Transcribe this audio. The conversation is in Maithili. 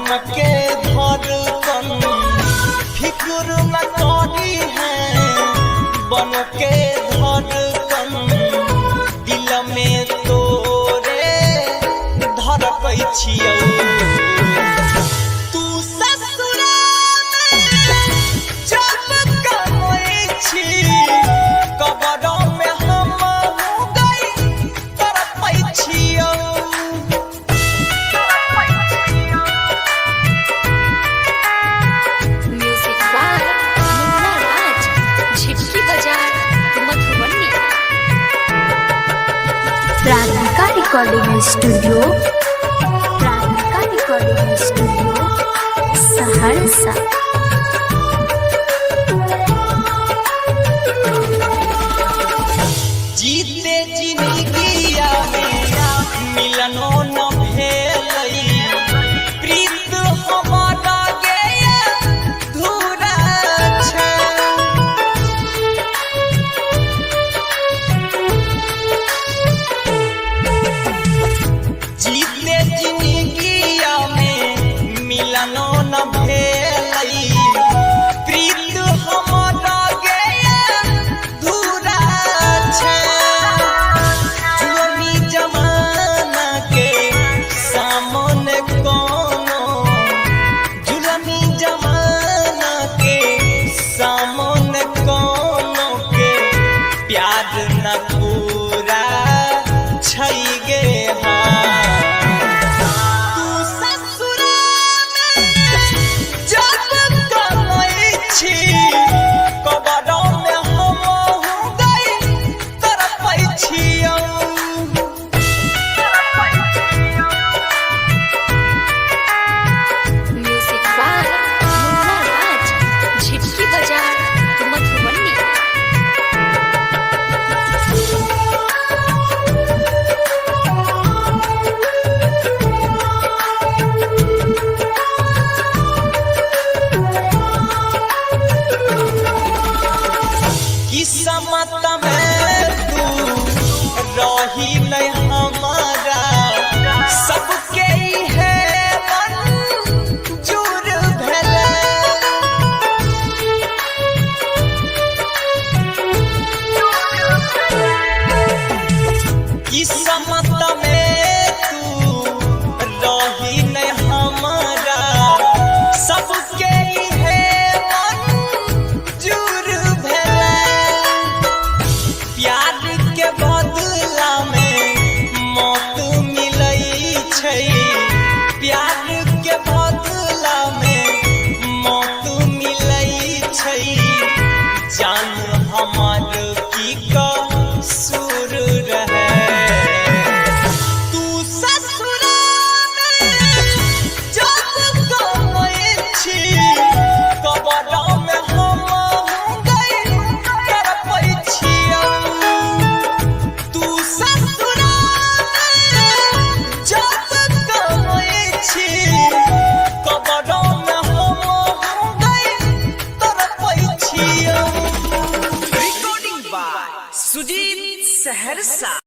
बनके धड़कन फिक्र न करी है, बनके धड़कन दिल में तोरे धड़कै छियौ। तू ससुरा में जब कमै छी, कब्र में हम गई तड़पै छियौ। म्यूजिक बाय मुन्ना राज, झिटकी बाजार, Madhubani. Prantika recording studio, Prantika recording studio, Saharsa. जीते जिंदगिया में मिलनो न भेलै, प्रीत हमारा गे धूरा छै। जीते जिंदगिया में मिलनो न भेलै, प्रीत हमारा गे धूरा छै। जुलमी जमाना के सामने कोनो, जुलमी जमाना के सामने कोनो के प्यार न पूरा छै गे। हाँ, तू ससुरा में जब कमै छी, कब्र में हम गई तड़पै छियौ। म्यूजिक बाय मुन्ना राज, झिटकी बाजार, मधुबनी। किस्मत में तू रही नहीं हमारा, सबके है मंजूर भेलै। किस्मत में तू रही नहीं हमारा, सबके है मंजूर भेलै। प्यार के बदला में मौत मिलै छै, प्यार के बदला में मौत मिलै छै। जान हमार की कसूर रहे, तू ससुरा में जब कमै छी, कब्र में हम गई तड़पै छियौ। तू ससुरा में जब कमै छी, कब्र में हम गई तड़पै छियौ। Recording by Sujit Saharsa.